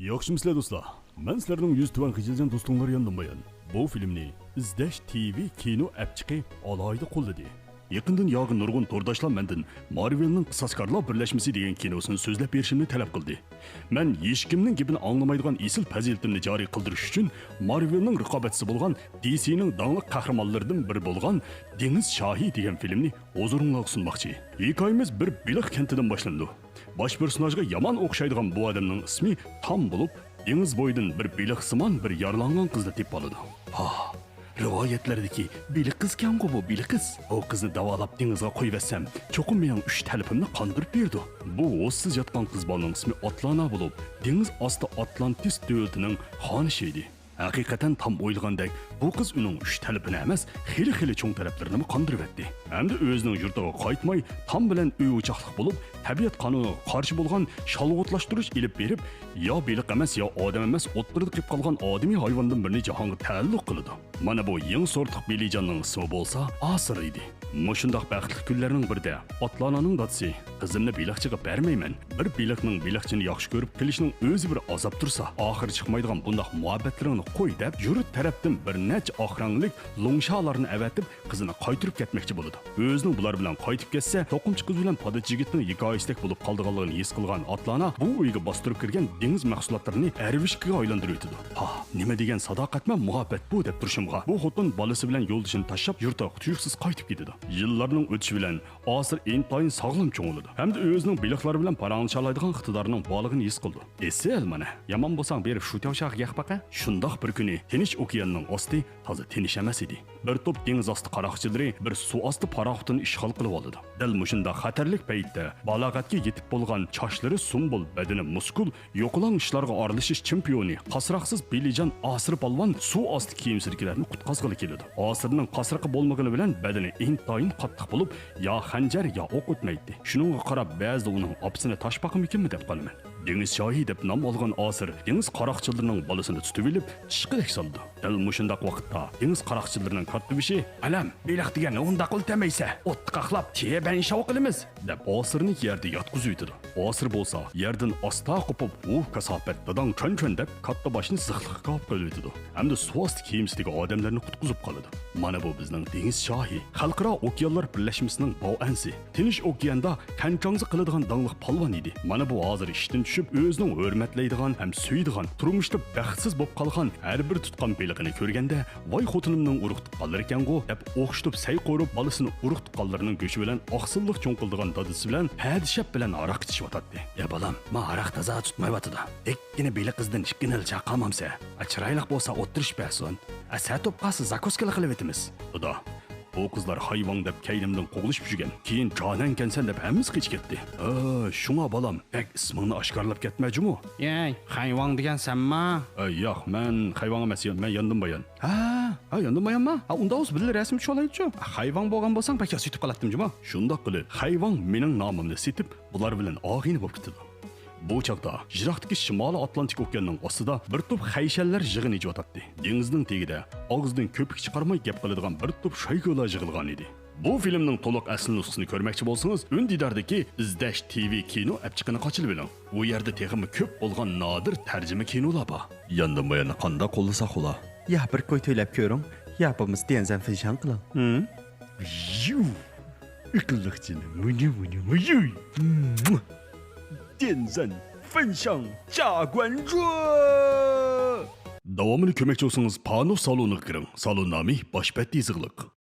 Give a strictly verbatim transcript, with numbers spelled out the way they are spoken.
ياخشىمۇسىلەر دوستلار؟ مەن سىلەرنىڭ يۈزى تۆۋەن خىجىلجان دوستۇڭلار ياندىن بايان. بۇ فىلىمنى ئىزدەش تىۋى كىنو ئەپچىقى ئالاھىدە قوللىدى. يېقىندىن ياغى نۇرغۇن تورداشلار مەندىن مارۋېلنىڭ قىساسكارلار بىرلەشمىسى دېگەن كىنوسىنى سۆزلەپ بېرىشىمنى تەلەپ قىلدى. مەن ھېچكىمنىڭ گېپىنى ئاڭلىمايدىغان ئېسىل پەزىلىتىمنى جارى قىلدۇرۇش ئۈچۈن مارۋېلنىڭ رىقابەتچىسى بولغان دىسىنىڭ داڭلىق قەھرىمانلىرىدىن بىرى بولغان دېڭىز شاھى دېگەن فىلىمنى ھۇزۇرۇڭلارغا سۇنماقچى. ھېكايىمىز بىر بېلىق كەنتىدىن باشلىنىدۇ. باش پېرسوناژغا يامان ئوخشايدىغان بۇ ئادەمنىڭ ئىسمى تام بولۇپ، دېڭىز بويىدىن بىر بېلىقسىمان بىر يارىلانغان قىزنى تېپىپ ئالىدۇ. ھا، رىۋايەتلەردىكى بېلىق قىزكەنغۇ بۇ بېلىق قىز. ئۇ قىزنى داۋالاپ دېڭىزغا قويۇۋەتسەم، چوقۇم مېنىڭ ئۈچ تەلىپىمنى قاندۇرۇپ بېرىدۇ. بۇ ھوشسىز ياتقان قىز بالىنىڭ ئىسمى ئاتلانا بولۇپ، دېڭىز ئاستى ئاتلانتىس دۆلىتىنىڭ خانىشى ئىدى. ھەقىقەتەن تام ئويلىغاندەك، بۇ قىز ئۇنىڭ ئۈچ تەلىپىنى ئەمەس، خېلى-خېلى چوڭ تەلەپلىرىنىمۇ قاندۇرۇۋەتتى. ئەمدى ئۆزىنىڭ يۇرتىغا قايتماي، تام بىلەن ئۆي-ئوچاقلىق بولۇپ، تەبىئەت قانۇنىغا قارشى بولغان شالۋۇتلاشتۇرۇش ئېلىپ بېرىپ، يا بېلىق ئەمەس، يا ئادەم ئەمەس، ئوتتۇرىدا قېلىپ قالغان ئادىمىي ھايۋاندىن بىرنى جاھانغا تەئەللۇق قىلىدۇ. مانا بۇ يېڭى سورتلۇق بېلىجاننىڭ ئىسمى بولسا ئاسىر ئىدى. مۇشۇنداق بەختلىك كۈنلەرنىڭ بىرىدە ئاتلانانىڭ دادىسى، «قىزىمنى بېلىقچىغا بەرمەيمەن. بىر بېلىقنىڭ بېلىقچىنى ياخشى كۆرۈپ قېلىشىنىڭ ئۆزى بىر ئازاب تۇرسا، ئاخىرى چىقمايدىغان بۇنداق مۇھەببەتلىرىڭنى قوي» دەپ، يۇرت تەرەپتىن بىر نەچچە ئاق رەڭلىك لۇڭشالارنى ئەۋەتىپ، قىزىنى قايتۇرۇپ كەتمەكچى بولىدۇ. ئۆزىنىڭ بۇلار بىلەن قايتىپ كەتسە، توقۇمىچى قىز بىلەن پادىچى يىگىتنىڭ ھېكايىسىدەك بولۇپ قالىدىغانلىقىنى ھېس قىلغان ئاتلانا بۇ ئۆيگە باستۇرۇپ كىرگەن دېڭىز مەھسۇلاتلىرىنى ئەرۋىشكىگە ئايلاندۇرۇۋېتىدۇ. ھا، نېمە دېگەن ساداقەتمەن مۇھەببەت بۇ دەپ تۇرۇشۇمغا، بۇ خوتۇن بالىسى بىلەن يولدىشىنى تاشلاپ، يۇرتىغا تۇيۇقسىز قايتىپ كېتىدۇ. يىللارنىڭ ئۆتۈشى بىلەن ئاسىر ئىنتايىن ساغلام چوڭىيىدۇ ھەمدە ئۆزىنىڭ بېلىقلار بىلەن پاراڭلىشالايدىغان ئىقتىدارىنىڭ بارلىقىنى ھېس قىلىدۇ. ئېسىل مانا، يامان بولساڭ بېرىپ شۇ تياۋشاغا ياق باقە. شۇنداق بىر كۈنى تىنچ ئوكياننىڭ ئاستى تازا تىنچ ئەمەس ئىدى. بىر توپ دېڭىز ئاستى قاراقچىلىرى بىر سۇ ئاستى پاراخوتىنى ئىشغال قىلىۋالىدۇ. دەل مۇشۇنداق خەتەرلىك پەيتتە بالاغەتكە يېتىپ بولغان، چاچلىرى سۇمبۇل، بەدىنى مۇسكۇل، يوقىلاڭ ئىشلارغا ئارىلىشىش چېمپىيونى، قاسراقسىز بېلىجان ئاسىر پالۋان سۇ ئاستى كېمىسىدىكىلەرنى قۇتقازغىلى كېلىدۇ. ئاسىرنىڭ قاسرىقى بولمىغىنى بىلەن بەدىنى ئىنتايىن قاتتىق بولۇپ، يا خەنجەر، يا ئوق ئۆتمەيتتى. شۇنىڭغا قاراپ، بەزىدە ئۇنىڭ ئاپىسىنى تاشپاقىمىكىنمۇ دەپ قالىمەن. دېڭىز شاھى دەپ نام ئالغان ئاسىر دېڭىز قاراقچىلىرىنىڭ بالىسىنى تۇتۇۋېلىپ، چىشقىدەك سالىدۇ. دەل مۇشۇنداق ۋاقىتتا دېڭىز قاراقچىلىرىنىڭ كاتتىبېشى، «بالام، بېلىق دېگەننى ئۇنداق ئىلتەمەيسە، ئوتتا قاقلاپ، تىيە بەنشاۋ قىلىمىز» دەپ، ئاسىرنى يەردە ياتقۇزۇۋېتىدۇ. ئاسىر بولسا يەردىن ئاستا قوپۇپ، ۋۇھ كاساپەت، داداڭ چۆن-چۆن دەپ، كاتتا باشنى زىخلىققا كاۋاپ قىلىۋېتىدۇ ھەمدە سۇ ئاستى كېمىسىدىكى ئادەملەرنى قۇتقۇزۇپ قالىدۇ. مانا بۇ بىزنىڭ دېڭىز شاھى، خەلقئارا ئوكيانلار بىرلەشمىسىنىڭ باۋئەنسى. تىنچ ئوكياندا قەنچاڭزا قىلىدىغان داڭلىق پالۋان ئىدى. مانا بۇ ھازىر ئىشتىن چۈشۈپ، ئۆزىنىڭ ھۆرمەتلەيدىغان ھەم سۆيىدىغان، تۇرمۇشتا بەختسىز بولۇپ قالغان ھەر بىر تۇتقان بېلىقىنى كۆرگەندە، ۋاي خوتۇنۇمنىڭ ئۇرۇق تۇغقانلىرىكەنغۇ دەپ ئوخشىتىپ سەي قورۇپ، بالىسىنى ئۇرۇق تۇغقانلىرىنىڭ گۆشى بىلەن ئاقسىللىق چوڭ قىلىدىغان دادىسى بىلەن پەدىشەپ بىلەن ھاراق ئىچىشىۋاتاتتى. يا بالام، ما ھاراق تازا تۇتمايۋاتىدۇ. دەككىنە بېلىق قىزدىن ئىككىنىلا چاقامامسە. ئا، چىرايلىق بولسا ئولتۇرۇشۇپ بەرسۇن. ئا، سەتوپ قالسا زاكۇسكىلا قىلىۋېتىمىز. دادا، ئۇ قىزلار خەيۋاڭ دەپ كەينىمدىن قوغلىشىپ يۈرگەن. كېيىن جانەنكەنسەن دەپ ھەممىسى قېچىپ كەتتى. ھە، شۇڭا بالام، بەك ئىسمىڭنى ئاشكارىلاپ كەتمە جۇمۇ. يەي، خەيۋاڭ دېگەن سەنما؟ ئە، ياق، مەن خەيۋاڭ ئەمەس، مەن ياندىن بايان. ھە، ھە، ياندىن بايانما؟ ھە، ئۇنداق بولسا بىللە رەسىم چۈشۈۋالايلىچۇ. خەيۋاڭ بولغان بولساڭ بەك ياسىتىپ قالاتتىم جۇمۇ. شۇنداق قىلىپ، خەيۋاڭ مېنىڭ نامىمنى سېتىپ، بۇلار بىلەن ئاغىنە بولۇپ كېتىدۇ. بۇ چاغدا يىراقتىكى شىمالىي ئاتلانتىك ئوكياننىڭ ئاستىدا بىر توپ خەيشەنلەر يىغىنى ئېچىۋاتاتتى. دېڭىزنىڭ تېگىدە ئاغزىدىن كۆپۈك چىقارماي گەپ قىلىدىغان بىر توپ شايگۇلار يىغىلغانىدى. بۇ فىلىمنىڭ تولۇق ئەسلى نۇسخىسىنى كۆرمەكچى بولسىڭىز، ئۈندىداردىكى ئىزدەش تىۋى كىنو ئەپچىقىنى قاچىلىۋېلىڭ. ئۇ يەردە تېخىمۇ كۆپ بولغان نادىر تەرجىمە كىنولار بار. ياندىن باياننى قانداق قوللىساق بولا؟ يا بىر كوي تۆلەپ كۆرۈڭ، يا بولمىسا ديەنزەن فېنشاڭ قىلىڭ. ھىم؟ يۇ! ئېقىللىق جېنىم، مۇنى، مۇنى، مۇيۇي! ديەنزەن فېنشاڭ جاگۇەنجۇ! داۋامىنى كۆرمەكچى بولسىڭىز، پانۇس سالونىغا كىرىڭ. سالون نامى باش بەتتە يېزىقلىق.